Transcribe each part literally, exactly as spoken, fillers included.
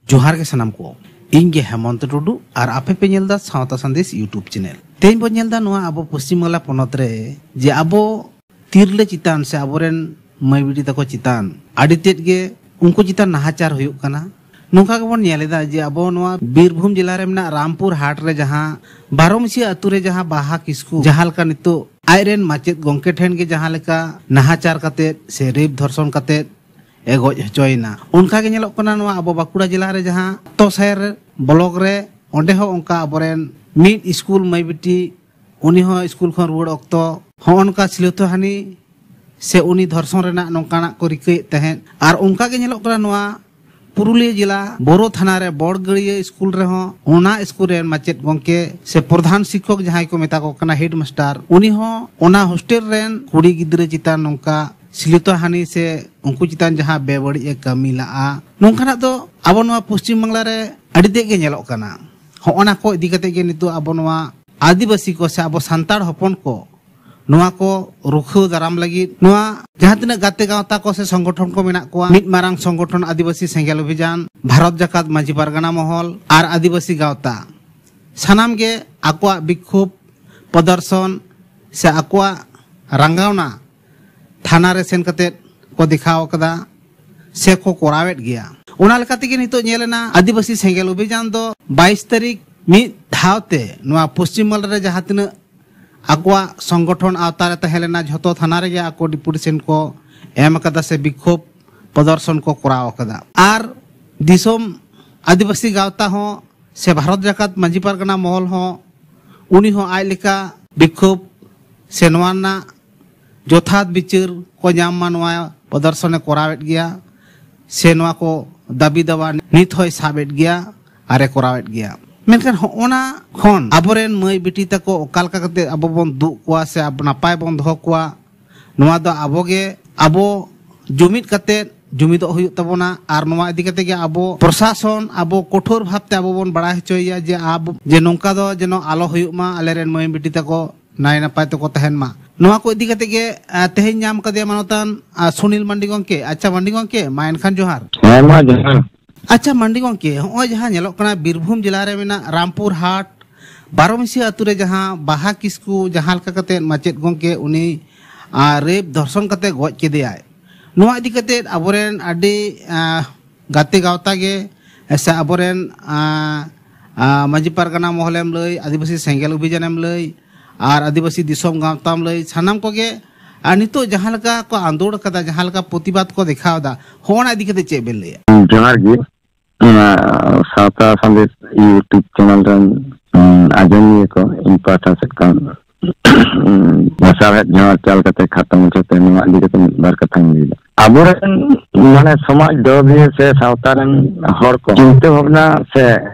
ᱡᱚᱦᱟᱨ ᱜᱮ ᱥᱟᱱᱟᱢ ᱠᱚ᱾ ᱤᱧ ᱜᱮ ᱦᱮᱢᱚᱱᱛ ᱴᱩᱰᱩ ᱟᱨ ᱟᱯᱮ ᱯᱮ ᱧᱮᱞ ᱮᱫᱟ ᱥᱟᱶᱛᱟ ᱥᱟᱸᱫᱮᱥ YouTube ᱪᱮᱱᱮᱞ᱾ ᱛᱮᱦᱮᱧ ᱵᱚᱱ ᱧᱮᱞ ᱮᱫᱟ ᱱᱚᱣᱟ ᱟᱵᱚ ᱯᱚᱥᱪᱤᱢ ᱵᱟᱝᱞᱟ ᱯᱚᱱᱚᱛ ᱨᱮ ᱡᱮ ᱟᱵᱚ ᱛᱤᱨᱞᱟᱹ ᱪᱮᱛᱟᱱ ᱥᱮ ᱟᱵᱚᱨᱮᱱ ᱢᱟᱹᱭ ᱵᱤᱴᱤ ᱛᱟᱠᱚ ᱪᱮᱛᱟᱱ ᱟᱹᱰᱤ ᱛᱮᱫ ᱜᱮ ᱩᱱᱠᱩ ᱪᱮᱛᱟᱱ ᱱᱟᱦᱟᱪᱟᱨ ᱦᱩᱭᱩᱜ ᱠᱟᱱᱟ᱾ ᱱᱚᱝᱠᱟ ᱜᱮᱵᱚᱱ ᱧᱮᱞ ᱮᱫᱟ ᱡᱮ ᱟᱵᱚ ᱱᱚᱣᱟ ᱵᱤᱨᱵᱷᱩᱢ ᱡᱮᱞᱟ ᱨᱮ ᱢᱮᱱᱟᱜ ᱨᱟᱢᱯᱩᱨ ᱦᱟᱴ ᱨᱮ ᱡᱟᱦᱟᱸ ᱵᱟᱨᱚᱢᱤᱥᱤ ᱟᱛᱩ ᱨᱮ ᱡᱟᱦᱟᱸ ᱵᱟᱦᱟ ᱠᱤᱥᱠᱩ ᱡᱟᱦᱟᱸ ᱞᱮᱠᱟ ᱱᱤᱛᱚᱜ ᱟᱡᱨᱮᱱ ᱢᱟᱪᱮᱫ ᱜᱚᱢᱠᱮ ᱴᱷᱮᱱ ᱜᱮ ᱡᱟᱦᱟᱸ ᱞᱮᱠᱟ ᱱᱟᱦᱟᱪᱟᱨ ᱠᱟᱛᱮᱫ ᱥᱮ ᱨᱮᱯ ᱫᱷᱚᱨᱥᱚᱱ ᱠᱟᱛᱮᱫ ᱮ ᱜᱚᱡ ᱦᱚᱪᱚᱭᱮᱱᱟ᱾ ᱚᱱᱠᱟ ᱜᱮ ᱧᱮᱞᱚᱜ ᱠᱟᱱᱟ ᱱᱚᱣᱟ ᱟᱵᱚ ᱵᱟᱸᱠᱩᱲᱟ ᱡᱮᱞᱟ ᱨᱮ ᱡᱟᱦᱟᱸ ᱛᱚᱥᱮᱨ ᱵᱞᱚᱠ ᱨᱮ, ᱚᱸᱰᱮ ᱦᱚᱸ ᱚᱱᱠᱟ ᱟᱵᱚᱨᱮᱱ ᱢᱤᱫ ᱥᱠᱩᱞ ᱢᱟᱹᱭ ᱵᱤᱴᱤ, ᱩᱱᱤ ᱦᱚᱸ ᱥᱠᱩᱞ ᱠᱷᱚᱱ ᱨᱩᱣᱟᱹᱲ ᱚᱠᱛᱚ ᱦᱚᱸᱜᱼᱚ ᱱᱚᱝᱠᱟ ᱥᱞᱤᱞᱛᱚ ᱦᱟᱹᱱᱤ ᱥᱮ ᱩᱱᱤ ᱫᱷᱚᱨᱥᱚᱱ ᱨᱮᱱᱟᱜ ᱱᱚᱝᱠᱟᱱᱟᱜ ᱠᱚ ᱨᱤᱠᱟᱹᱭᱮᱫ ᱛᱟᱦᱮᱸᱫ᱾ ᱟᱨ ᱚᱱᱠᱟ ᱜᱮ ᱧᱮᱞᱚᱜ ᱠᱟᱱᱟ ᱱᱚᱣᱟ ᱯᱩᱨᱩᱞᱤᱭᱟᱹ ᱡᱮᱞᱟ ᱵᱳᱨᱳ ᱛᱷᱟᱱᱟ ᱨᱮ ᱵᱚᱲᱜᱟᱹᱲᱤᱭᱟᱹ ᱥᱠᱩᱞ ᱨᱮᱦᱚᱸ ᱚᱱᱟ ᱥᱠᱩᱞ ᱨᱮᱱ ᱢᱟᱪᱮᱫ ᱜᱚᱢᱠᱮ ᱥᱮ ᱯᱨᱚᱫᱷᱟᱱ ᱥᱤᱠᱠᱷᱚᱠ ᱡᱟᱦᱟᱸᱭ ᱠᱚ ᱢᱮᱛᱟ ᱠᱚ ᱠᱟᱱᱟ ᱦᱮᱰ ᱢᱟᱥᱴᱟᱨ, ᱩᱱᱤ ᱦᱚᱸ ᱚᱱᱟ ᱦᱳᱥᱴᱮᱞ ᱨᱮᱱ ᱠᱩᱲᱤ ᱜᱤᱫᱽᱨᱟᱹ ᱪᱮᱛᱟᱱ ᱱᱚᱝᱠᱟ ᱥᱞᱤᱞᱛᱚ ᱦᱟᱹᱱᱤ ᱥᱮ ᱩᱱᱠᱩ ᱪᱮᱛᱟᱱ ᱡᱟᱦᱟᱸ ᱵᱮᱵᱟᱹᱲᱤᱡ ᱮ ᱠᱟᱹᱢᱤ ᱞᱟᱜᱼᱟ, ᱱᱚᱝᱠᱟᱱᱟᱜ ᱫᱚ ᱟᱵᱚ ᱱᱚᱣᱟ ᱯᱚᱥᱪᱤᱢ ᱵᱟᱝᱞᱟ ᱨᱮ ᱟᱹᱰᱤ ᱛᱮᱫ ᱜᱮ ᱧᱮᱞᱚᱜ ᱠᱟᱱᱟ᱾ ᱦᱚᱸᱜᱼᱚ ᱱᱟ ᱠᱚ ᱤᱫᱤ ᱠᱟᱛᱮ ᱜᱮ ᱱᱤᱛᱚᱜ ᱟᱵᱚ ᱱᱚᱣᱟ ᱟᱹᱫᱤᱵᱟᱹᱥᱤ ᱠᱚ ᱥᱮ ᱟᱵᱚ ᱥᱟᱱᱛᱟᱲ ᱦᱚᱯᱚᱱ ᱠᱚ ᱱᱚᱣᱟ ᱠᱚ ᱨᱩᱠᱷᱟᱹᱣ ᱫᱟᱨᱟᱢ ᱞᱟᱹᱜᱤᱫ ᱱᱚᱣᱟ ᱡᱟᱦᱟᱸ ᱛᱤᱱᱟᱹᱜ ᱜᱟᱛᱮ ᱜᱟᱶᱛᱟ ᱠᱚ ᱥᱮ ᱥᱚᱝᱜᱚᱴᱷᱚᱱ ᱠᱚ ᱢᱮᱱᱟᱜ ᱠᱚᱣᱟ, ᱢᱤᱫ ᱢᱟᱨᱟᱝ ᱥᱚᱝᱜᱚᱴᱷᱚᱱ ᱟᱹᱫᱤᱵᱟᱹᱥᱤ ᱥᱮᱸᱜᱮᱞ ᱚᱵᱷᱤᱡᱟᱱ, ᱵᱷᱟᱨᱚᱛ ᱡᱟᱠᱟᱛ ᱢᱟᱹᱡᱷᱤ ᱯᱟᱨᱜᱟᱱᱟ ᱢᱚᱦᱚᱞ ᱟᱨ ᱟᱹᱫᱤᱵᱟᱹᱥᱤ ᱜᱟᱶᱛᱟ, ᱥᱟᱱᱟᱢ ᱜᱮ ᱟᱠᱚᱣᱟᱜ ᱵᱤᱠᱠᱷᱳᱵ ᱯᱨᱚᱫᱚᱨᱥᱚᱱ ᱥᱮ ᱟᱠᱚᱣᱟᱜ ᱨᱟᱸᱜᱟᱣᱱᱟ ᱛᱷᱟᱱᱟ ᱨᱮ ᱥᱮᱱ ᱠᱟᱛᱮᱫ ᱠᱚ ᱫᱮᱠᱷᱟᱣ ᱟᱠᱟᱫᱟ ᱥᱮ ᱠᱚ ᱠᱚᱨᱟᱣᱮᱫ ᱜᱮᱭᱟ᱾ ᱚᱱᱟ ᱞᱮᱠᱟ ᱛᱮᱜᱮ ᱱᱤᱛᱚᱜ ᱧᱮᱞ ᱮᱱᱟ ᱟᱹᱫᱤᱵᱟᱹᱥᱤ ᱥᱮᱸᱜᱮᱞ ᱚᱵᱷᱤᱡᱟᱱ ᱫᱚ ᱵᱟᱭᱤᱥ ᱛᱟᱹᱨᱤᱠᱷ ᱢᱤᱫ ᱫᱷᱟᱣ ᱛᱮ ᱱᱚᱣᱟ ᱯᱚᱥᱪᱤᱢ ᱵᱟᱝᱞᱟ ᱨᱮ ᱡᱟᱦᱟᱸ ᱛᱤᱱᱟᱹᱜ ᱟᱠᱚᱣᱟᱜ ᱥᱚᱝᱜᱚᱴᱷᱚᱱ ᱟᱣᱛᱟ ᱨᱮ ᱛᱟᱦᱮᱸ ᱞᱮᱱᱟ ᱡᱷᱚᱛᱚ ᱛᱷᱟᱱᱟ ᱨᱮᱜᱮ ᱟᱠᱚ ᱰᱮᱯᱩᱴᱮᱥᱚᱱ ᱠᱚ ᱮᱢ ᱟᱠᱟᱫᱟ ᱥᱮ ᱵᱤᱠᱠᱷᱳᱵ ᱯᱨᱚᱫᱚᱨᱥᱚᱱ ᱠᱚ ᱠᱚᱨᱟᱣ ᱟᱠᱟᱫᱟ᱾ ᱟᱨ ᱫᱤᱥᱚᱢ ᱟᱹᱫᱤᱵᱟᱹᱥᱤ ᱜᱟᱶᱛᱟ ᱦᱚᱸ ᱥᱮ ᱵᱷᱟᱨᱚᱛ ᱡᱟᱠᱟᱛ ᱢᱟᱹᱡᱷᱤ ᱯᱟᱨᱜᱟᱱᱟ ᱢᱚᱦᱚᱞ ᱦᱚᱸ ᱩᱱᱤ ᱦᱚᱸ ᱟᱡ ᱞᱮᱠᱟ ᱵᱤᱠᱠᱷᱳᱵ ᱥᱮ ᱱᱚᱣᱟ ᱨᱮᱱᱟᱜ ᱡᱚᱛᱷᱟᱛ ᱵᱤᱪᱟᱹᱨ ᱠᱚ ᱧᱟᱢ ᱢᱟ, ᱱᱚᱣᱟ ᱯᱨᱚᱫᱚᱨᱥᱚᱱᱮ ᱠᱚᱨᱟᱣᱮᱫ ᱜᱮᱭᱟ ᱥᱮ ᱱᱚᱣᱟ ᱠᱚ ᱫᱟᱹᱵᱤ ᱫᱟᱵᱟ ᱱᱤᱛ ᱦᱚᱸᱭ ᱥᱟᱵᱮᱫ ᱜᱮᱭᱟ ᱟᱨᱮ ᱠᱚᱨᱟᱣᱮᱫ ᱜᱮᱭᱟ᱾ ᱢᱮᱱᱠᱷᱟᱱ ᱦᱚᱸᱜᱼᱚᱱᱟ ᱠᱷᱚᱱ ᱟᱵᱚᱨᱮᱱ ᱢᱟᱹᱭ ᱵᱤᱴᱤ ᱛᱟᱠᱚ ᱚᱠᱟ ᱞᱮᱠᱟ ᱠᱟᱛᱮ ᱟᱵᱚ ᱵᱚᱱ ᱫᱩᱜ ᱠᱚᱣᱟ ᱥᱮ ᱟᱵᱚ ᱱᱟᱯᱟᱭ ᱵᱚᱱ ᱫᱚᱦᱚ ᱠᱚᱣᱟ, ᱱᱚᱣᱟ ᱫᱚ ᱟᱵᱚ ᱜᱮ, ᱟᱵᱚ ᱡᱩᱢᱤᱫ ᱠᱟᱛᱮ ᱡᱩᱢᱤᱫᱚᱜ ᱦᱩᱭᱩᱜ ᱛᱟᱵᱚᱱᱟ᱾ ᱟᱨ ᱱᱚᱣᱟ ᱤᱫᱤ ᱠᱟᱛᱮ ᱜᱮ ᱟᱵᱚ ᱯᱨᱚᱥᱟᱥᱚᱱ ᱟᱵᱚ ᱠᱚᱴᱷᱳᱨ ᱵᱷᱟᱵᱽ ᱛᱮ ᱟᱵᱚ ᱵᱚᱱ ᱵᱟᱲᱟᱭ ᱦᱚᱪᱚᱭᱮᱭᱟ ᱡᱮ ᱟᱵᱚ, ᱡᱮ ᱱᱚᱝᱠᱟ ᱫᱚ ᱡᱮᱱᱚ ᱟᱞᱚ ᱦᱩᱭᱩᱜ ᱢᱟ, ᱟᱞᱮᱨᱮᱱ ᱢᱟᱹᱭ ᱵᱤᱴᱤ ᱛᱟᱠᱚ ᱱᱟᱭ ᱱᱟᱯᱟᱭ ᱛᱮᱠᱚ ᱛᱟᱦᱮᱱ ᱢᱟ᱾ ᱱᱚᱣᱟ ᱠᱚ ᱤᱫᱤ ᱠᱟᱛᱮ ᱜᱮ, ᱟ, ᱛᱮᱦᱮᱧ ᱧᱟᱢ ᱠᱟᱫᱮᱭᱟ ᱢᱟᱱᱚᱛᱟᱱ, ᱟ, ᱥᱩᱱᱤᱞ ᱢᱟᱱᱰᱤ ᱜᱚᱢᱠᱮ᱾ ᱟᱪᱪᱷᱟ ᱢᱟᱱᱰᱤ ᱜᱚᱢᱠᱮ, ᱢᱟ ᱮᱱᱠᱷᱟᱱ ᱡᱚᱦᱟᱨ᱾ ᱦᱮᱸ, ᱢᱟ ᱡᱚᱦᱟᱨ᱾ ᱟᱪᱪᱷᱟ ᱢᱟᱱᱰᱤ ᱜᱚᱢᱠᱮ, ᱦᱚᱸᱜᱼᱚᱭ ᱡᱟᱦᱟᱸ ᱧᱮᱞᱚᱜ ᱠᱟᱱᱟ ᱵᱤᱨᱵᱷᱩᱢ ᱡᱮᱞᱟ ᱨᱮ ᱢᱮᱱᱟᱜ ᱨᱟᱢᱯᱩᱨ ᱦᱟᱴ ᱵᱟᱨᱚᱢᱤᱥᱤ ᱟᱛᱳ ᱨᱮ ᱡᱟᱦᱟᱸ ᱵᱟᱦᱟ ᱠᱤᱥᱠᱩ ᱡᱟᱦᱟᱸ ᱞᱮᱠᱟ ᱠᱟᱛᱮ ᱢᱟᱪᱮᱫ ᱜᱚᱢᱠᱮ ᱩᱱᱤ ᱟᱨ ᱨᱮᱯ ᱫᱷᱚᱨᱥᱚᱱ ᱠᱟᱛᱮ ᱜᱚᱡ ᱠᱮᱫᱮᱭᱟᱭ᱾ ᱱᱚᱣᱟ ᱤᱫᱤ ᱠᱟᱛᱮ ᱟᱵᱚᱨᱮᱱ ᱟᱹᱰᱤ ᱟᱸ, ᱜᱟᱛᱮ ᱜᱟᱶᱛᱟ ᱜᱮ ᱥᱮ ᱟᱵᱚᱨᱮᱱ ᱟᱸ, ᱟᱸ, ᱢᱟᱹᱡᱷᱤ ᱯᱟᱨᱜᱟᱱᱟ ᱢᱚᱦᱚᱞᱮᱢ ᱞᱟᱹᱭ, ᱟᱹᱫᱤᱵᱟᱹᱥᱤ ᱥᱮᱸᱜᱮᱞ ᱚᱵᱷᱤᱡᱟᱱᱮᱢ ᱞᱟᱹᱭ ᱟᱨ ᱟᱹᱫᱤᱵᱟᱹᱥᱤ ᱫᱤᱥᱚᱢ ᱜᱟᱶᱛᱟᱢ ᱞᱟᱹᱭ, ᱥᱟᱱᱟᱢ ᱠᱚᱜᱮ ᱟᱨ ᱱᱤᱛᱚᱜ ᱡᱟᱦᱟᱸ ᱞᱮᱠᱟ ᱠᱚ ᱟᱸᱫᱳᱲ ᱠᱟᱫᱟ, ᱡᱟᱦᱟᱸ ᱞᱮᱠᱟ ᱯᱨᱚᱛᱤᱵᱟᱫ ᱠᱚ ᱫᱮᱠᱷᱟᱣ ᱮᱫᱟ, ᱦᱚᱸᱜᱼᱚ ᱱᱟ ᱤᱫᱤ ᱠᱟᱛᱮ ᱪᱮᱫ ᱵᱮᱱ ᱞᱟᱹᱭᱟ? ᱡᱚᱦᱟᱨ ᱜᱮ᱾ ᱚᱱᱟ ᱥᱟᱶᱛᱟ ᱥᱟᱸᱫᱮᱥ YouTube ᱪᱮᱱᱮᱞ ᱨᱮᱱ, ᱩᱸ, ᱟᱸᱡᱚᱢᱤᱭᱟᱹ ᱠᱚ, ᱤᱧ ᱯᱟᱦᱴᱟ ᱥᱮᱫ ᱠᱷᱚᱱ ᱞᱟᱥᱟᱲᱦᱮᱫ ᱡᱚᱦᱟᱨ ᱪᱟᱞ ᱠᱟᱛᱮ ᱠᱷᱟᱴᱚ ᱢᱟᱪᱷᱟᱛᱮ ᱱᱚᱣᱟ ᱤᱫᱤ ᱠᱟᱛᱮ ᱢᱤᱫ ᱵᱟᱨ ᱠᱟᱛᱷᱟᱧ ᱞᱟᱹᱭᱫᱟ᱾ ᱟᱵᱚᱨᱮᱱ ᱢᱟᱱᱮ ᱥᱚᱢᱟᱡᱽ ᱫᱚᱨᱚᱫᱤᱭᱟᱹ ᱥᱮ ᱥᱟᱶᱛᱟ ᱨᱮᱱ ᱦᱚᱲ ᱠᱚ ᱪᱤᱱᱛᱟᱹ ᱵᱷᱟᱵᱽᱱᱟ ᱥᱮ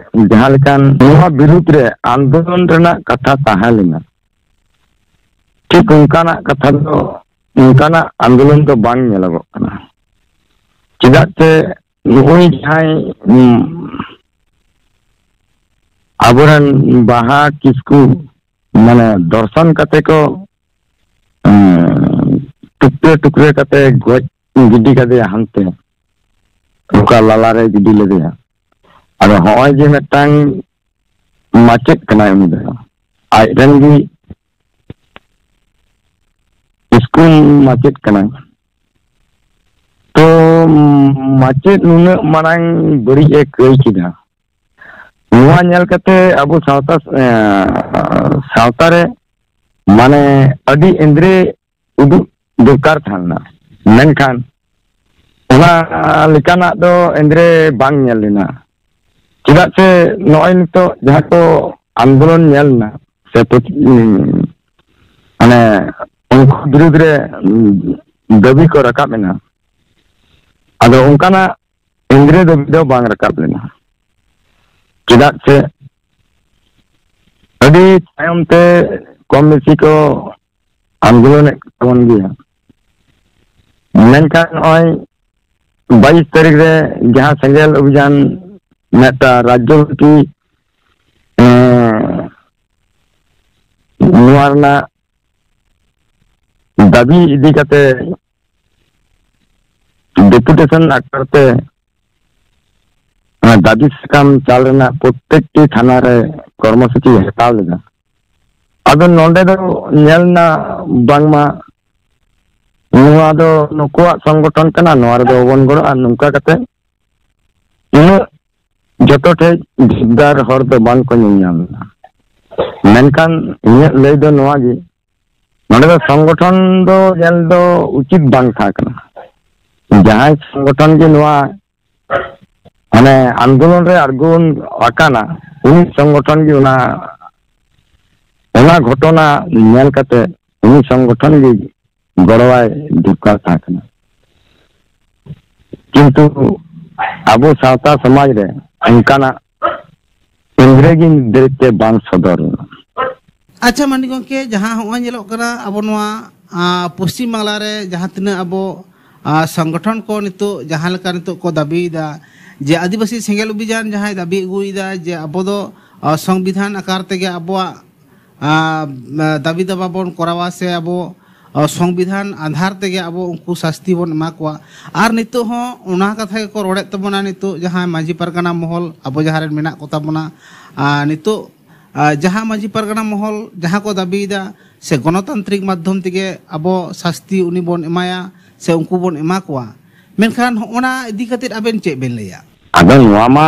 ᱡᱟᱦᱟᱸ ᱞᱮᱠᱟᱱ ᱱᱚᱣᱟ ᱵᱤᱨᱩᱫᱽ ᱨᱮ ᱟᱱᱫᱳᱞᱚᱱ ᱨᱮᱱᱟᱜ ᱠᱟᱛᱷᱟ ᱛᱟᱦᱮᱸ ᱞᱮᱱᱟ, ᱴᱷᱤᱠ ᱚᱱᱠᱟᱱᱟᱜ ᱠᱟᱛᱷᱟ ᱫᱚ, ᱚᱱᱠᱟᱱᱟᱜ ᱟᱱᱫᱳᱞᱚᱱ ᱫᱚ ᱵᱟᱝ ᱧᱮᱞᱚᱜᱚᱜ ᱠᱟᱱᱟ᱾ ᱪᱮᱫᱟᱜ ᱥᱮ ᱱᱩᱜᱼᱩᱭ ᱡᱟᱦᱟᱸᱭ, ᱩᱸ, ᱟᱵᱚᱨᱮᱱ ᱵᱟᱦᱟ ᱠᱤᱥᱠᱩ ᱢᱟᱱᱮ ᱫᱚᱨᱥᱚᱱ ᱠᱟᱛᱮ ᱠᱚ, ᱩᱸ, ᱴᱩᱠᱨᱟᱹ ᱴᱩᱠᱨᱟᱹ ᱠᱟᱛᱮ ᱜᱚᱡ ᱜᱤᱰᱤ ᱠᱟᱫᱮᱭᱟ ᱦᱟᱱᱛᱮ, ᱚᱠᱟ ᱞᱟᱞᱟ ᱨᱮ ᱜᱤᱰᱤ ᱞᱮᱫᱮᱭᱟ᱾ ᱟᱫᱚ ᱦᱚᱸᱜᱼᱚᱭ ᱡᱮ ᱢᱤᱫᱴᱟᱝ ᱢᱟᱪᱮᱫ ᱠᱟᱱᱟᱭ ᱩᱱᱤ ᱫᱚ, ᱟᱡ ᱨᱮᱱ ᱜᱮ ᱤᱥᱠᱩᱞ ᱢᱟᱪᱮᱫ ᱠᱟᱱᱟᱭ᱾ ᱛᱚ ᱢᱟᱪᱮᱫ ᱱᱩᱱᱟᱹᱜ ᱢᱟᱨᱟᱝ ᱵᱟᱹᱲᱤᱡ ᱮ ᱠᱟᱹᱭ ᱠᱮᱫᱟ, ᱱᱚᱣᱟ ᱧᱮᱞ ᱠᱟᱛᱮ ᱟᱵᱚ ᱥᱟᱶᱛᱟ, ᱮᱸ, ᱥᱟᱶᱛᱟ ᱨᱮ ᱢᱟᱱᱮ ᱟᱹᱰᱤ ᱮᱸᱫᱽᱨᱮ ᱩᱫᱩᱜ ᱫᱚᱨᱠᱟᱨ ᱛᱟᱦᱮᱸ ᱞᱮᱱᱟ, ᱢᱮᱱᱠᱷᱟᱱ ᱚᱱᱟ ᱞᱮᱠᱟᱱᱟᱜ ᱫᱚ ᱮᱸᱫᱽᱨᱮ ᱵᱟᱝ ᱧᱮᱞ ᱞᱮᱱᱟ᱾ ᱪᱮᱫᱟᱜ ᱥᱮ ᱱᱚᱜᱼᱚᱭ ᱱᱤᱛᱚᱜ ᱡᱟᱦᱟᱸ ᱠᱚ ᱟᱱᱫᱳᱞᱚᱱ ᱧᱮᱞ ᱮᱱᱟ ᱥᱮ ᱯᱨᱚᱛᱤ-, ᱩᱸ, ᱢᱟᱱᱮ ᱩᱱᱠᱩ ᱵᱤᱨᱩᱫᱽ ᱨᱮ, ᱩᱸ, ᱫᱟᱹᱵᱤ ᱠᱚ ᱨᱟᱠᱟᱵ ᱮᱱᱟ, ᱟᱫᱚ ᱚᱱᱠᱟᱱᱟᱜ ᱮᱸᱫᱽᱨᱮ ᱫᱟᱹᱵᱤ ᱫᱚ ᱵᱟᱝ ᱨᱟᱠᱟᱵ ᱞᱮᱱᱟ᱾ ᱪᱮᱫᱟᱜ ᱥᱮ ᱟᱹᱰᱤ ᱛᱟᱭᱚᱢ ᱛᱮ ᱠᱚᱢ ᱵᱮᱥᱤ ᱠᱚ ᱟᱱᱫᱳᱞᱚᱱᱮᱫ ᱛᱟᱵᱚᱱ ᱜᱮᱭᱟ, ᱢᱮᱱᱠᱷᱟᱱ ᱱᱚᱜᱼᱚᱭ ᱵᱟᱭᱤᱥ ᱛᱟᱹᱨᱤᱠᱷ ᱨᱮ ᱡᱟᱦᱟᱸ ᱥᱮᱸᱜᱮᱞ ᱚᱵᱷᱤᱡᱟᱱ ᱢᱤᱫᱴᱟᱝ ᱨᱟᱡᱽᱡᱚ ᱵᱮᱯᱤ, ᱮᱸ, ᱱᱚᱣᱟ ᱨᱮᱱᱟᱜ ᱫᱟᱹᱵᱤ ᱤᱫᱤ ᱠᱟᱛᱮ ᱰᱮᱯᱩᱴᱮᱥᱚᱱ ᱟᱠᱟᱨ ᱛᱮ ᱚᱱᱟ ᱫᱟᱹᱵᱤ ᱥᱟᱠᱟᱢ ᱪᱟᱞ ᱨᱮᱱᱟᱜ ᱯᱨᱚᱛᱮᱠᱴᱤ ᱛᱷᱟᱱᱟ ᱨᱮ ᱠᱚᱨᱢᱚᱥᱩᱪᱤ ᱦᱟᱛᱟᱣ ᱞᱮᱫᱟ᱾ ᱟᱫᱚ ᱱᱚᱰᱮ ᱫᱚ ᱧᱮᱞ ᱮᱱᱟ ᱵᱟᱝᱢᱟ ᱱᱚᱣᱟ ᱫᱚ ᱱᱩᱠᱩᱣᱟᱜ ᱥᱚᱝᱜᱚᱴᱷᱚᱱ ᱠᱟᱱᱟ, ᱱᱚᱣᱟ ᱨᱮᱫᱚ ᱵᱟᱵᱚᱱ ᱜᱚᱲᱚᱜᱼᱟ, ᱱᱚᱝᱠᱟ ᱠᱟᱛᱮ ᱩᱱᱟᱹᱜ ᱡᱚᱛᱚ ᱴᱷᱮᱡ ᱡᱷᱤᱠᱫᱟᱨ ᱦᱚᱲ ᱫᱚ ᱵᱟᱝ ᱠᱚ ᱧᱮᱞ ᱧᱟᱢ ᱮᱫᱟ᱾ ᱢᱮᱱᱠᱷᱟᱱ ᱤᱧᱟᱹᱜ ᱞᱟᱹᱭ ᱫᱚ ᱱᱚᱣᱟ ᱜᱮ, ᱱᱚᱰᱮ ᱫᱚ ᱥᱚᱝᱜᱚᱴᱷᱚᱱ ᱫᱚ ᱧᱮᱞ ᱫᱚ ᱩᱪᱤᱛ ᱵᱟᱝ ᱛᱟᱦᱮᱸ ᱠᱟᱱᱟ᱾ ᱡᱟᱦᱟᱸᱭ ᱥᱚᱝᱜᱚᱴᱷᱚᱱ ᱜᱮ ᱱᱚᱣᱟ ᱢᱟᱱᱮ ᱟᱱᱫᱳᱞᱚᱱ ᱨᱮ ᱟᱬᱜᱚᱱ ᱟᱠᱟᱱᱟ, ᱩᱱᱤ ᱥᱚᱝᱜᱚᱴᱷᱚᱱ ᱜᱮ ᱚᱱᱟ, ᱚᱱᱟ ᱜᱷᱚᱴᱚᱱᱟ ᱧᱮᱞ ᱠᱟᱛᱮ ᱩᱱᱤ ᱥᱚᱝᱜᱚᱴᱷᱚᱱ ᱜᱮ ᱜᱚᱲᱚᱣᱟᱭ ᱫᱚᱨᱠᱟᱨ ᱛᱟᱦᱮᱸ ᱠᱟᱱᱟ᱾ ᱠᱤᱱᱛᱩ ᱟᱵᱚ ᱥᱟᱶᱛᱟ ᱥᱚᱢᱟᱡᱽ ᱨᱮ ᱚᱱᱠᱟᱱᱟᱜ ᱤᱱᱫᱨᱮᱡᱤ ᱫᱟᱹᱭ ᱛᱮ ᱵᱟᱝ ᱥᱚᱫᱚᱨ ᱞᱮᱱᱟ᱾ ᱟᱪᱪᱷᱟ, ᱢᱟᱱᱰᱤ ᱜᱚᱢᱠᱮ, ᱡᱟᱦᱟᱸ ᱦᱚᱸᱜᱼᱚᱭ ᱧᱮᱞᱚᱜ ᱠᱟᱱᱟ, ᱟᱵᱚ ᱱᱚᱣᱟ, ᱟ, ᱯᱚᱥᱪᱤᱢ ᱵᱟᱝᱞᱟ ᱨᱮ ᱡᱟᱦᱟᱸ ᱛᱤᱱᱟᱹᱜ ᱟᱵᱚ, ᱟ, ᱥᱚᱝᱜᱚᱴᱷᱚᱱ ᱠᱚ ᱱᱤᱛᱚᱜ ᱡᱟᱦᱟᱸ ᱞᱮᱠᱟ ᱱᱤᱛᱚᱜ ᱠᱚ ᱫᱟᱹᱵᱤᱭᱮᱫᱟ ᱡᱮ ᱟᱹᱫᱤᱵᱟᱹᱥᱤ ᱥᱮᱸᱜᱮᱞ ᱚᱵᱷᱤᱡᱟᱱ ᱡᱟᱦᱟᱸᱭ ᱫᱟᱹᱵᱤ ᱟᱹᱜᱩᱭᱮᱫᱟ ᱡᱮ ᱟᱵᱚ ᱫᱚ, ᱟ, ᱥᱚᱝᱵᱤᱫᱷᱟᱱ ᱟᱠᱟᱨ ᱛᱮᱜᱮ ᱟᱵᱚᱣᱟᱜ, ᱟ, ᱫᱟᱹᱵᱤ ᱫᱟᱵᱟ ᱵᱚᱱ ᱠᱚᱨᱟᱣᱟ ᱥᱮ ᱟᱵᱚ, ᱟ, ᱥᱚᱝᱵᱤᱫᱷᱟᱱ ᱟᱫᱷᱟᱨ ᱛᱮᱜᱮ ᱟᱵᱚ ᱩᱱᱠᱩ ᱥᱟᱥᱛᱤ ᱵᱚᱱ ᱮᱢᱟ ᱠᱚᱣᱟ᱾ ᱟᱨ ᱱᱤᱛᱚᱜ ᱦᱚᱸ ᱚᱱᱟ ᱠᱟᱛᱷᱟ ᱜᱮᱠᱚ ᱨᱚᱲᱮᱫ ᱛᱟᱵᱚᱱᱟ, ᱱᱤᱛᱚᱜ ᱡᱟᱦᱟᱸᱭ ᱢᱟᱹᱡᱷᱤ ᱯᱟᱨᱜᱟᱱᱟ ᱢᱚᱦᱚᱞ ᱟᱵᱚ ᱡᱟᱦᱟᱸ ᱨᱮ ᱢᱮᱱᱟᱜ ᱠᱚ ᱛᱟᱵᱚᱱᱟ, ᱟ, ᱱᱤᱛᱚᱜ ᱟᱨ ᱡᱟᱦᱟᱸ ᱢᱟᱹᱡᱷᱤ ᱯᱟᱨᱜᱟᱱᱟ ᱢᱚᱦᱚᱞ ᱡᱟᱦᱟᱸ ᱠᱚ ᱫᱟᱹᱵᱤᱭᱮᱫᱟ ᱥᱮ ᱜᱚᱱᱚᱛᱟᱱᱛᱨᱤᱠ ᱢᱟᱫᱽᱫᱷᱚᱢ ᱛᱮᱜᱮ ᱟᱵᱚ ᱥᱟᱥᱛᱤ ᱩᱱᱤ ᱵᱚᱱ ᱮᱢᱟᱭᱟ ᱥᱮ ᱩᱱᱠᱩ ᱵᱚᱱ ᱮᱢᱟ ᱠᱚᱣᱟ, ᱢᱮᱱᱠᱷᱟᱱ ᱦᱚᱸᱜᱼᱚᱱᱟ ᱤᱫᱤ ᱠᱟᱛᱮᱫ ᱟᱵᱮᱱ ᱪᱮᱫ ᱵᱮᱱ ᱞᱟᱹᱭᱟ? ᱟᱫᱚ ᱱᱚᱣᱟ ᱢᱟ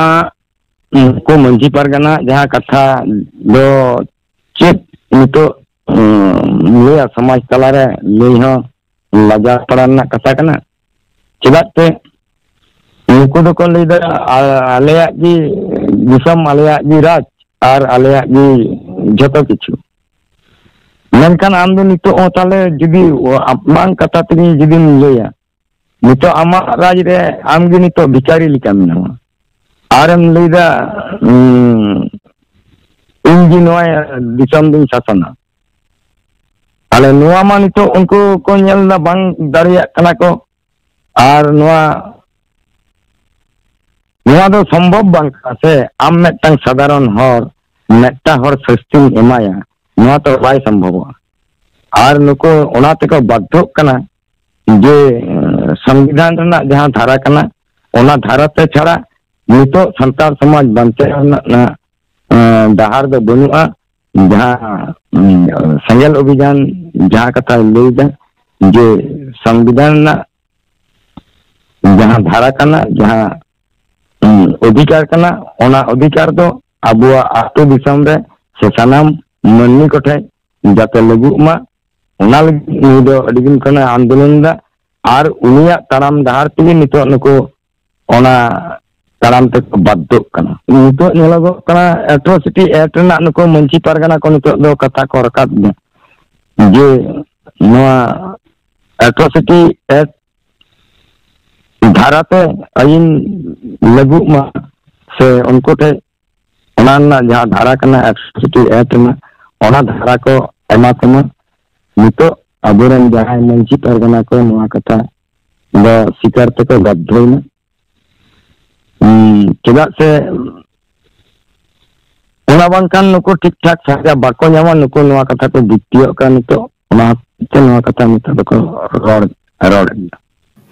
ᱩᱱᱠᱩ ᱢᱟᱹᱡᱷᱤ ᱯᱟᱨᱜᱟᱱᱟ ᱡᱟᱦᱟᱸ ᱠᱟᱛᱷᱟ ᱫᱚ ᱪᱮᱫ ᱱᱤᱛᱚᱜ, ᱩᱸ, ᱞᱟᱹᱭᱟ, ᱥᱚᱢᱟᱡᱽ ᱛᱟᱞᱟᱨᱮ ᱞᱟᱹᱭ ᱦᱚᱸ ᱞᱟᱡᱟᱣ ᱯᱟᱲᱟ ᱨᱮᱱᱟᱜ ᱠᱟᱛᱷᱟ ᱠᱟᱱᱟ᱾ ᱪᱮᱫᱟᱜ ᱥᱮ ᱩᱱᱠᱩ ᱫᱚᱠᱚ ᱞᱟᱹᱭᱫᱟ, "ᱟ-, ᱟᱞᱮᱭᱟᱜ ᱜᱮ ᱫᱤᱥᱚᱢ, ᱟᱞᱮᱭᱟᱜ ᱜᱮ ᱨᱟᱡᱽ, ᱟᱨ ᱟᱞᱮᱭᱟᱜ ᱜᱮ ᱡᱷᱚᱛᱚ ᱠᱤᱪᱷᱩ᱾" ᱢᱮᱱᱠᱷᱟᱱ ᱟᱢ ᱫᱚ ᱱᱤᱛᱚᱜ ᱦᱚᱸ ᱛᱟᱦᱞᱮ ᱡᱩᱫᱤ ᱟᱢᱟᱝ ᱠᱟᱛᱷᱟ ᱛᱮᱜᱮ ᱡᱩᱫᱤᱢ ᱞᱟᱹᱭᱟ, ᱱᱤᱛᱚᱜ ᱟᱢᱟᱜ ᱨᱟᱡᱽ ᱨᱮ ᱟᱢ ᱜᱮ ᱱᱤᱛᱚᱜ ᱵᱷᱤᱠᱟᱨᱤ ᱞᱮᱠᱟ ᱢᱮᱱᱟᱢᱟ᱾ ᱟᱨᱮᱢ ᱞᱟᱹᱭᱫᱟ, ᱩᱸ, "ᱤᱧ ᱜᱮ ᱱᱚᱣᱟ ᱫᱤᱥᱚᱢ ᱫᱩᱧ ᱥᱟᱥᱚᱱᱟ᱾" ᱛᱟᱦᱞᱮ ᱱᱚᱣᱟ ᱢᱟ ᱱᱤᱛᱚᱜ ᱩᱱᱠᱩ ᱠᱚ ᱧᱮᱞ ᱮᱫᱟ, ᱵᱟᱝ ᱫᱟᱲᱮᱭᱟᱜ ᱠᱟᱱᱟ ᱠᱚ᱾ ᱟᱨ ᱱᱚᱣᱟ, ᱱᱚᱣᱟ ᱫᱚ ᱥᱚᱢᱵᱷᱚᱵ ᱵᱟᱝ ᱠᱟᱱᱟ ᱥᱮ, ᱟᱢ ᱢᱤᱫᱴᱟᱝ ᱥᱟᱫᱷᱟᱨᱚᱱ ᱦᱚᱲ, ᱢᱤᱫᱴᱟᱝ ᱦᱚᱲ ᱥᱟᱹᱥᱛᱤᱢ ᱮᱢᱟᱭᱟ, ᱱᱚᱣᱟ ᱛᱚ ᱵᱟᱭ ᱥᱚᱢᱵᱷᱚᱵᱚᱜᱼᱟ᱾ ᱟᱨ ᱱᱩᱠᱩ ᱚᱱᱟ ᱛᱮᱠᱚ ᱵᱟᱫᱽᱫᱷᱚᱜ ᱠᱟᱱᱟ ᱡᱮ, ᱮᱸ, ᱥᱚᱝᱵᱤᱫᱷᱟᱱ ᱨᱮᱱᱟᱜ ᱡᱟᱦᱟᱸ ᱫᱷᱟᱨᱟ ᱠᱟᱱᱟ, ᱚᱱᱟ ᱫᱷᱟᱨᱟ ᱛᱮ ᱪᱷᱟᱲᱟ ᱱᱤᱛᱚᱜ ᱥᱟᱱᱛᱟᱲ ᱥᱚᱢᱟᱡᱽ ᱵᱟᱧᱪᱟᱣ ᱨᱮᱱᱟᱜ, ᱨᱮᱱᱟᱜ, ᱮᱸ, ᱰᱟᱦᱟᱨ ᱫᱚ ᱵᱟᱹᱱᱩᱜᱼᱟ᱾ ᱡᱟᱦᱟᱸ, ᱩᱸ, ᱥᱮᱸᱜᱮᱞ ᱚᱵᱷᱤᱡᱟᱱ ᱡᱟᱦᱟᱸ ᱠᱟᱛᱷᱟᱭ ᱞᱟᱹᱭᱫᱟ, ᱡᱮ ᱥᱚᱝᱵᱤᱫᱷᱟᱱ ᱨᱮᱱᱟᱜ ᱡᱟᱦᱟᱸ ᱫᱷᱟᱨᱟ ᱠᱟᱱᱟ, ᱡᱟᱦᱟᱸ, ᱩᱸ, ᱚᱫᱷᱤᱠᱟᱨ ᱠᱟᱱᱟ, ᱚᱱᱟ ᱚᱫᱷᱤᱠᱟᱨ ᱫᱚ ᱟᱵᱚᱣᱟᱜ ᱟᱹᱛᱩ ᱫᱤᱥᱚᱢ ᱨᱮ ᱥᱮ ᱥᱟᱱᱟᱢ ᱢᱟᱹᱱᱢᱤ ᱠᱚᱴᱷᱮᱱ ᱡᱟᱛᱮ ᱞᱟᱹᱜᱩᱜ ᱢᱟ, ᱚᱱᱟ ᱞᱟᱹᱜᱤᱫ ᱩᱱᱤ ᱫᱚ ᱟᱹᱰᱤ ᱫᱤᱱ ᱠᱷᱚᱱᱮ ᱟᱱᱫᱳᱞᱚᱱ ᱮᱫᱟ᱾ ᱟᱨ ᱩᱱᱤᱭᱟᱜ ᱛᱟᱲᱟᱢ ᱰᱟᱦᱟᱨ ᱛᱮᱜᱮ ᱱᱤᱛᱚᱜ ᱱᱩᱠᱩ ᱚᱱᱟ ᱛᱟᱲᱟᱢ ᱛᱮᱠᱚ ᱵᱟᱫᱽᱫᱷᱚᱜ ᱠᱟᱱᱟ᱾ ᱱᱤᱛᱚᱜ ᱧᱮᱞᱚᱜᱚᱜ ᱠᱟᱱᱟ, Atrocity Act ᱨᱮᱱᱟᱜ ᱱᱩᱠᱩ ᱢᱟᱹᱡᱷᱤ ᱯᱟᱨᱜᱟᱱᱟ ᱠᱚ ᱱᱤᱛᱚᱜ ᱫᱚ ᱠᱟᱛᱷᱟ ᱠᱚ ᱨᱟᱠᱟᱵ ᱮᱫᱟ, ᱡᱮ ᱱᱚᱣᱟ Atrocity Act ᱫᱷᱟᱨᱟᱛᱮ ᱟᱹᱭᱤᱱ ᱞᱟᱹᱜᱩᱜ ᱢᱟ, ᱥᱮ ᱩᱱᱠᱩ ᱴᱷᱮᱱ ᱚᱱᱟ ᱨᱮᱱᱟᱜ ᱡᱟᱦᱟᱸ ᱫᱷᱟᱨᱟ ᱠᱟᱱᱟ, Atrocity Act ᱨᱮᱱᱟᱜ, ᱚᱱᱟ ᱫᱷᱟᱨᱟ ᱠᱚ ᱮᱢᱟ ᱠᱚᱢᱟ᱾ ᱱᱤᱛᱚᱜ ᱟᱵᱚᱨᱮᱱ ᱡᱟᱦᱟᱸᱭ ᱢᱟᱹᱡᱷᱤ ᱯᱟᱨᱜᱟᱱᱟ ᱠᱚ ᱱᱚᱣᱟ ᱠᱟᱛᱷᱟ ᱫᱚ ᱥᱤᱠᱟᱨ ᱛᱮᱠᱚ ᱵᱟᱫᱽᱫᱷᱚᱭᱮᱱᱟ᱾ ᱦᱩᱸ, ᱪᱮᱫᱟᱜ ᱥᱮ ᱚᱱᱟ ᱵᱟᱝᱠᱷᱟᱱ ᱱᱩᱠᱩ ᱴᱷᱤᱠ ᱴᱷᱟᱠ ᱥᱟᱡᱟ ᱵᱟᱠᱚ ᱧᱟᱢᱟ᱾ ᱱᱩᱠᱩ ᱱᱚᱣᱟ ᱠᱟᱛᱷᱟ ᱠᱚ ᱵᱤᱛᱛᱤᱭᱚᱜ ᱠᱟᱱᱟ ᱱᱤᱛᱚᱜ, ᱚᱱᱟ ᱦᱚᱛᱮᱡ ᱛᱮ ᱱᱚᱣᱟ ᱠᱟᱛᱷᱟ ᱱᱤᱛᱚᱜ ᱫᱚᱠᱚ ᱨᱚᱲ, ᱨᱚᱲ ᱮᱫᱟ᱾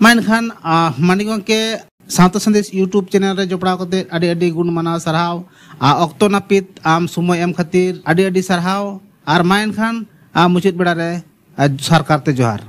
ᱢᱟ ᱮᱱᱠᱷᱟᱱ, ᱟ, ᱢᱟᱹᱱᱤᱠ ᱜᱚᱢᱠᱮ, ᱥᱟᱶᱛᱟ ᱥᱟᱸᱫᱮᱥ YouTube ᱪᱮᱱᱮᱞ ᱨᱮ ᱡᱚᱯᱲᱟᱣ ᱠᱟᱛᱮ ᱟᱹᱰᱤ ᱟᱹᱰᱤ ᱜᱩᱱ ᱢᱟᱱᱟᱣ ᱥᱟᱨᱦᱟᱣ᱾ ᱟ, ᱚᱠᱛᱚ ᱱᱟᱹᱯᱤᱛ ᱟᱢ ᱥᱚᱢᱚᱭ ᱮᱢ ᱠᱷᱟᱹᱛᱤᱨ ᱟᱹᱰᱤ ᱟᱹᱰᱤ ᱥᱟᱨᱦᱟᱣ᱾ ᱟᱨ ᱢᱟ ᱮᱱᱠᱷᱟᱱ, ᱟ, ᱢᱩᱪᱟᱹᱫ ᱵᱮᱲᱟ ᱨᱮ, ᱟ, ᱥᱟᱨᱠᱟᱨ ᱛᱮ ᱡᱚᱦᱟᱨ᱾